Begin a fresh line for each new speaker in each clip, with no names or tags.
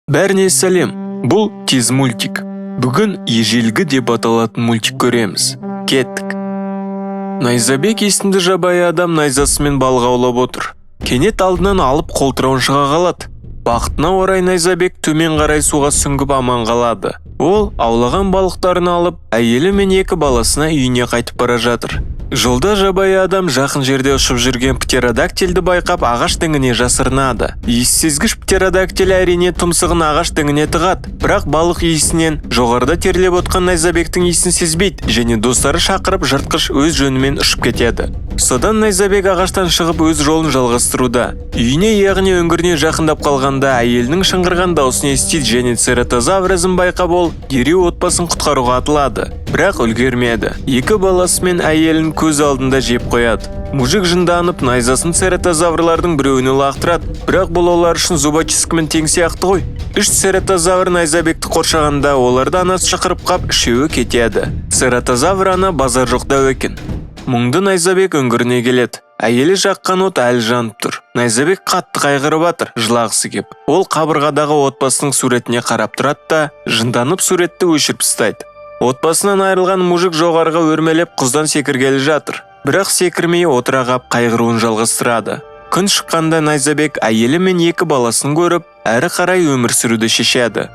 Бәріне сәлем! Бұл Тез мультик. Бүгін «Ежелгі» деп аталатын мультик көреміз. Кеттік. Найзабек есімді жабайы адам найзасымен балық аулап отыр. Кенет алдынан алып қолтырауын шыға қалады. Бақытына орай, Найзабек төмен қарай суға сүңгіп, аман қалады. Ол аулаған балықтарын алып, әйелі мен екі баласына үйіне қайтып бара жатыр. Жолда жабайы адам жақын жерде ұшып жүрген птеродактильді байқап, ағаш діңіне жасырынады. Иіс сезгіш птеродактиль, әрине, тұмсығын ағаш діңіне тығады, бірақ балық иісінен жоғарыда терлеп отқан Найзабектің иісін сезбейді және достары шақырып, жыртқыш өз жөнімен ұшып кетеді. Содан Найзабек ағаштан шығып, өз жолын жалғастыруда. Үйіне, яғни үңгіріне жақындап қалғанда, әйелінің шыңғырған даусын естиді және цератозавр ізін байқап, ол дереу отбасын құтқаруға атылады, бірақ үлгермеді. Екі баласы мен әйелін көз алдында жеп қояды. Мужик жынданып, найзасын цератозаврлардың біреуіне лақтырады, бірақ бұл олар үшін зубочисткамен тең сияқты ғой. Үш цератозавр Найзабекті қоршағанда, оларды анасы шақырып қап, үшеуі кетеді. Цератозавр ана базар жоқ дәу екен. Мұңды Найзабек үңгіріне келеді. Әйелі жаққан от әлі жанып тұр. Найзабек қатты қайғырып жатыр, жылағысы кеп. Ол қабырғадағы отбасының суретіне қарап тұрады да, жынданып, суретті өшіріп тастайды. Отбасынан айырылған мужик жоғарыға өрмелеп, құздан секіргелі жатыр, бірақ секірмей, отыра қап, қайғыруын жалғастырады. Күн шыққанда Найзабек әйелі мен екі баласын көріп, әрі қарай өмір сүруді шешеді.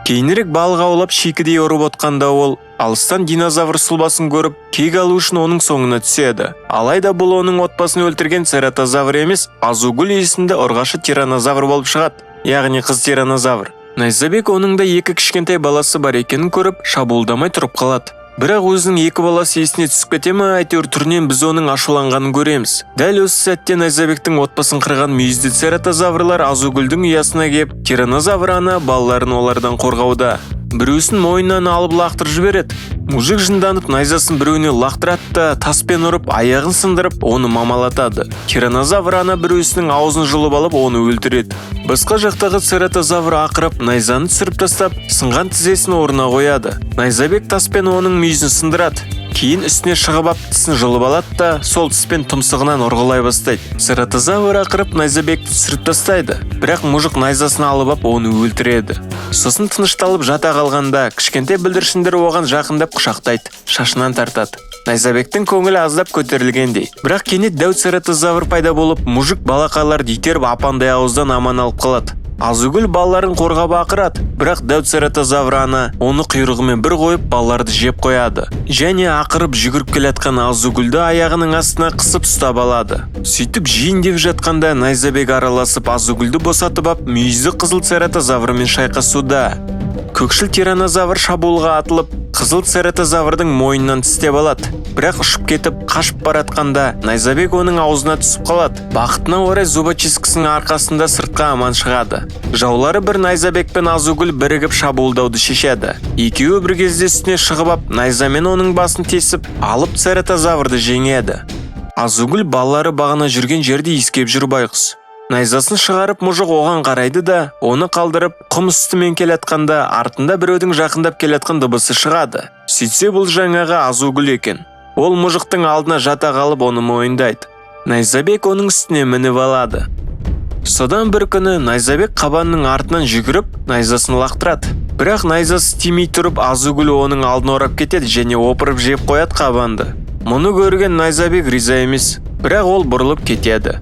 Кейінірек балық аулап, шикідей ұрып отқанда, ол алыстан динозавр сұлбасын көріп, кек алу үшін оның соңына түседі. Алайда бұл оның отбасын өлтірген цератозавр емес, Азугүл есімді ұрғашы тиранозавр болып шығады, яғни қыз тиранозавр. Найзабек оның да екі кішкентай баласы бар екенін көріп, шабуылдамай тұрып қалады. Бірақ өзінің екі баласы есіне түсіп кете ме, әйтеуір түрінен біз оның ашуланғанын көреміз. Дәл осы сәтте Найзабектің отбасын қырған мүйізді цератозаврлар Азугүлдің ұясына кеп, тиранозавр ана балаларын олардан қорғауда. Біреусін мойнынан алып, лақтырып жібереді. Мужик жынданып, найзасын біреуіне лақтырады да, таспен ұрып, аяғын сындырып, оны мамалатады. Тиранозавр ана біреусінің аузын жұлып алып, оны өлтіреді. Басқа жақтағы цератозавр ақырып, найзаны түсіріп тастап, сынған тізесін орнына қояды. Найзабек таспен оның мүйізін сындырады. Кейін үстіне шығып ап, тісін жұлып алады да, сол тіспен тұмсығынан ұрғылай бастайды. Цератозавр ақырып, Найзабекті түсіріп тастайды, бірақ мужик найзасын алып ап, оны өлтіреді. Сосын тынышталып жата қалғанда, кішкентай бүлдіршіндер оған жақындап, құшақтайды, шашынан тартады. Найзабектің көңілі аздап көтерілгендей. Бірақ кенет дәу цератозавр пайда болып, мужик балақайларды итеріп, апандай ауыздан аман алып қалады. Азугүл балаларын қорғап ақырады, бірақ дәу цератозавр ана оны құйрығымен бір қойып, балаларды жеп қояды және ақырып жүгіріп келатқан Азугүлді аяғының астына қысып ұстап алады. Сөйтіп жейін деп жатқанда, Найзабек араласып, Азугүлді босатып ап, мүйізді қызыл цератозаврмен шайқасуда. Көкшіл тиранозавр шабуылға атылып, қызыл цератозаврдың мойнынан тістеп алады, бірақ ұшып кетіп, қашып баратқанда, Найзабек оның аузына түсіп қалады. Бақытына орай, зубочисткасының арқасында сыртқа аман шығады. Жаулары бір Найзабек пен Азугүл бірігіп шабуылдауды шешеді. Екеуі бір кезде үстіне шығып ап, найзамен оның басын тесіп алып, цератозаврды жеңеді. Азугүл балалары бағана жүрген жерді иіскеп жүр байғұс. Найзасын шығарып, мұжық оған қарайды да, оны қалдырып, құм үстімен келатқанда, артында біреудің жақындап келатқан дыбысы шығады. Сөйтсе, бұл жаңағы Азугүл екен. Ол мұжықтың алдына жата қалып, оны мойындайды. Найзабек оның үстіне мініп алады. Содан бір күні Найзабек қабанның артынан жүгіріп, найзасын лақтырады, бірақ найзасы тимей тұрып, Азугүл оның алдын орап кетеді және опырып жеп қояды қабанды. Мұны көрген Найзабек риза емес, бірақ ол бұрылып кетеді.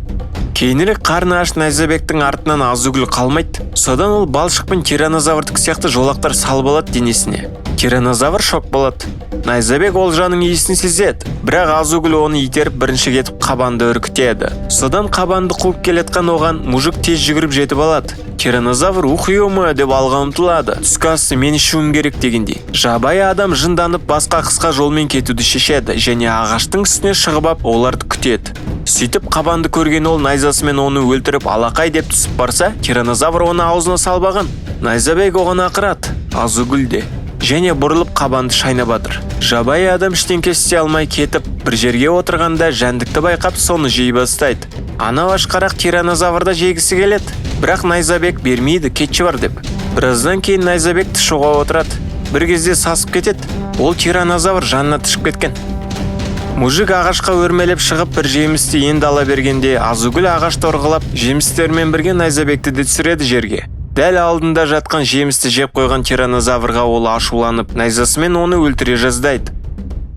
Кейінірек қарны аш Найзабектің артынан Азугүл қалмайды. Содан ол балшықпен тиранозаврдікі сияқты жолақтар салып алады денесіне. Тиранозавр шок болады. Найзабек олжаның иісін сезеді, бірақ Азугүл оны итеріп, бірінші кетіп, қабанды үркітеді. Содан қабанды қуып келатқан оған мужик тез жүгіріп жетіп алады. Тиранозавр «Ух, ё» деп алға ұмтылады, түскі асты мен ішуім керек дегендей. Жабайы адам жынданып, басқа қысқа жолмен кетуді шешеді және ағаштың үстіне шығып ап, оларды күтеді. Сөйтіп қабанды көрген ол найзасымен оны өлтіріп, алақай деп түсіп барса, тиранозавр оны аузына салып алған. Найзабек оған ақырады, Азугүл де және бұрылып, қабанды шайнап жатыр. Жабайы адам ештеңке істей алмай кетіп, бір жерге отырғанда, жәндікті байқап, соны жей бастайды. Анау ашқарақ тиранозавр да жегісі келеді, бірақ Найзабек бермейді, кетші бар деп. Біраздан кейін Найзабек тышуға отырады. Бір кезде сасып кетеді. Ол тиранозавр жанына тышып кеткен. Мужик ағашқа өрмелеп шығып, бір жемісті енді ала бергенде, Азугүл ағашты ұрғылап, жемістермен бірге Найзабекті де түсіреді жерге. Дәл алдында жатқан жемісті жеп қойған тиранозаврға ол ашуланып, найзасымен оны өлтіре жаздайды.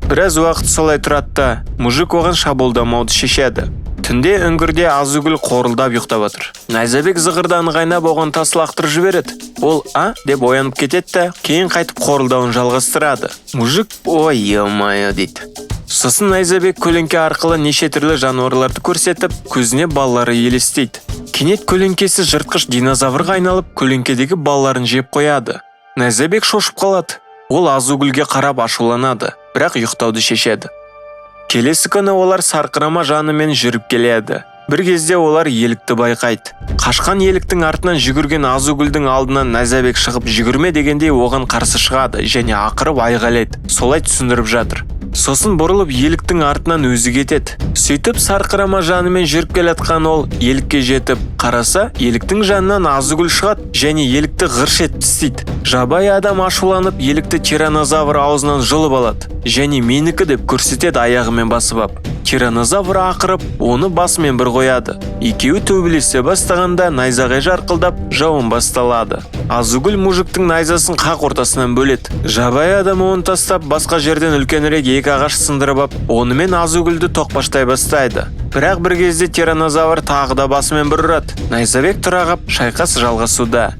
Біраз уақыт солай тұрады да, мужик оған шабуылдамауды шешеді. Түнде үңгірде Азугүл қорылдап ұйықтап отыр. Найзабек зығырданы қайнап оған тас лақтырып жібереді. Ол «а» деп оянып кетеді да, кейін қайтып қорылдауын жалғастырады. Мужик «ой, ё-моё» дейді. Сосын Найзабек көлеңке арқылы неше түрлі жануарларды көрсетіп, көзіне балалары елестейді. Кенет көлеңкесі жыртқыш динозаврға айналып, көлеңкедегі балаларын жеп қояды. Найзабек шошып қалады. Ол Азугүлге қарап ашуланады, бірақ ұйықтауды шешеді. Келесі күні олар сарқырама жанымен жүріп келеді. Бір кезде олар елікті байқайды. Қашқан еліктің артынан жүгірген Азугүлдің алдынан Найзабек шығып, жүгірме дегендей оған қарсы шығады және ақырып айғайлайды. Солай түсіндіріп жатыр. Сосын бұрылып еліктің артынан өзі кетеді. Сөйтіп сарқырама жанымен жүріп келатқан ол елікке жетіп, қараса, еліктің жанынан Азугүл шығады және елікті ғырш етіп тістейді. Жабайы адам ашуланып елікті тиранозавр аузынан жұлып алады және менікі деп көрсетеді аяғымен басып ап. Тиранозавр ақырып, оны басымен бір қояды. Екеуі төбелесе бастағанда найзағай жарқылдап, жауын басталады. Азугүл мужиктің найзасын қақ ортасынан бөледі. Жабайы адам оны тастап, басқа жерден үлкенірек екі ағаш сындырып ап, онымен Азугүлді тоқпаштай бастайды. Бірақ бір кезде тиранозавр тағы да басымен бір ұрады. Найзабек тұра қап, шайқас жалғасуда.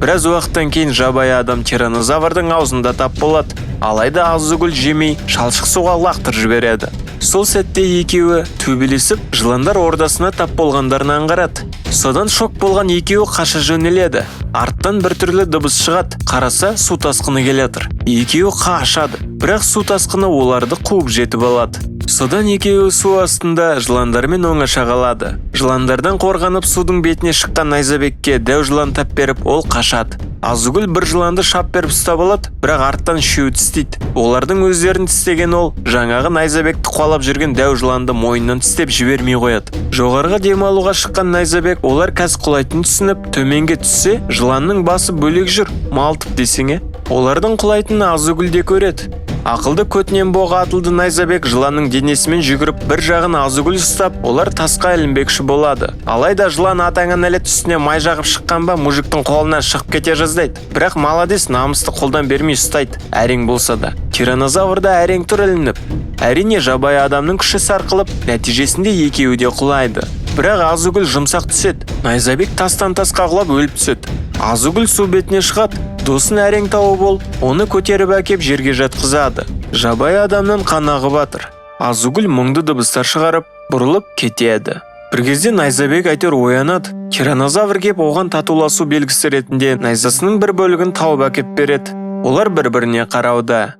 Біраз уақыттан кейін жабайы адам тиранозаврдың аузында тап болады. Алайда Азугүл жемей, шалшық суға лақтырып жібереді. Сол сәтте екеуі төбелесіп, жыландар ордасына тап болғандарын аңғарады. Содан шок болған екеуі қаша жөнеледі. Арттан бір түрлі дыбыс шығады. Қараса, су тасқыны келатыр. Екеуі қашады, бірақ су тасқыны оларды қуып жетіп алады. Содан екеуі су астында жыландармен оңаша қалады. Жыландардан қорғанып судың бетіне шыққан Найзабекке дәу жылан тап беріп, ол қашады. Азугүл бір жыланды шап беріп ұстап алады, бірақ арттан үшеуі тістейді. Олардың өздерін тістеген ол, жаңағы Найзабекті қуалап жүрген дәу жыланды мойнынан тістеп жібермей қояды. Жоғарғы демалуға шыққан Найзабек олар қазір құлайтынын түсініп, төменге түссе, жыланның басы бөлек жүр, малтып десеңе. Олардың құлайтынын Азугүл де көреді. Ақылды көтінен боғы атылды Найзабек жыланның денесімен жүгіріп, бір жағын Азугүл ұстап, олар тасқа ілінбекші болады. Алайда жылан атаңа нәлет үстіне май жағып шыққан ба, мужиктің қолынан шығып кете жаздайды. Бірақ молодец, намысты қолдан бермей ұстайды, әрең болса да. Тиранозавр да әрең тұр ілініп. Әрине, жабайы адамның күші сарқылып, нәтижесінде екеуі де құлайды. Бірақ Азугүл жұмсақ түседі. Найзабек тастан тасқа құлап өліп түседі. Азугүл су бетіне шығады. Досын әрең тауып ол, оны көтеріп әкеп жерге жатқызады. Жабайы адамнан қан ағып жатыр. Азугүл мұңды дыбыстар шығарып, бұрылып кетеді. Бір кезде Найзабек әйтеуір оянады. Тиранозавр кеп оған татуласу белгісі ретінде найзасының бір бөлігін тауып әкеп береді. Олар бір-біріне қарауда.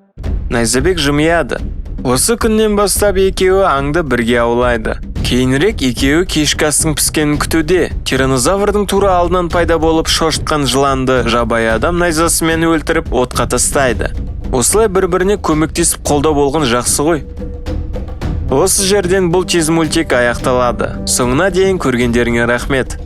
Найзабек жымияды. Осы күннен бастап екеуі аңды бірге аулайды. Кейінірек екеуі кешкі астың піскенін күтуде. Тиранозаврдың тура алдынан пайда болып шошытқан жыланды жабайы адам найзасымен өлтіріп, отқа тастайды. Осылай бір-біріне көмектесіп қолдау болған жақсы ғой. Осы жерден бұл тез мультик аяқталады. Соңына дейін көргендеріңе рахмет.